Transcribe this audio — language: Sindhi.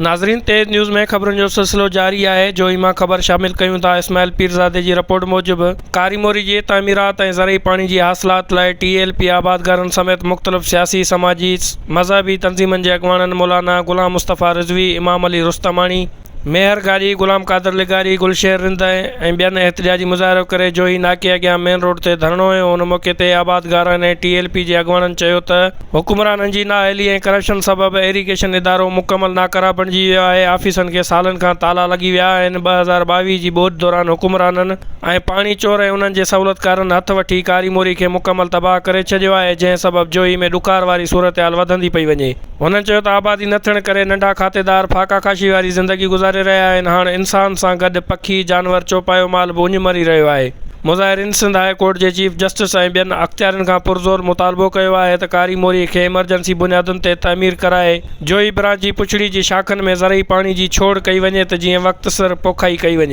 ناظرين تيز نيوز ۾ خبرن جو سلسلو جاري آهي جوهي مان خبر شامل ڪيون ٿا اسماعيل پيرزادي جي رپورٽ موجب ڪاري موري جي تعميرات ۽ زرعي پاڻي جي حاصلات لاء ٽي ايل پي آبادگارن سميت مختلف سياسي سماجي مذهبي تنظيمن جي اڳواڻن مولانا غلام مصطفيٰ رضوي امام علي رستماڻي ميهر گاڏهي، غلام قادر لغاري، گلشير رند ۽ ٻين احتجاجي مظاهرو ڪري جوهي ناڪي اڳيان مين روڊ تي ڌرڻو هنيو ان موقعي تي آبادگارن ۽ ٽي ايل پي جي اڳواڻن چيو ته حڪمرانن جي نااهلي ۽ ڪرپشن سبب ايريگيشن ادارو مڪمل ناڪاره بڻجي ويو آهي آفيسن کي سالن کان تالا لڳي ويا آهن 2022 جي ٻوڏ دوران حڪمرانن ۽ پاڻي چور ۽ انهن جي سهولتڪارن هٿ وٺي ڪاري موري کي مڪمل تباهه ڪري ڇڏيو آهي جنهن سبب جوهي ۾ ڏڪار واري صورتحال وڌندي پئي وڃي. هنن چيو ته آبادي نه ٿيڻ ڪري ننڍا کاتيدار فاقاڪشي واري زندگي گذاري رهيا آهن، هاڻ انسان سان گڏ پکي، جانور، چوپايو مال به اڃ مري رهيو آهي. مظاهرين سنڌ هاء ڪورٽ جي چيف جسٽس ۽ ٻين اختيارين کان پرزور مطالبو ڪيو آهي ته ڪاري موري کي ايمرجنسي بنيادن تي تعمير ڪرائي جوهي برانچ جي پڇڙي جي شاخن ۾ زرعي پاڻي جي ڇوڙ ڪئي وڃي ته جيئن وقت سر پوکائي ڪئي وڃي.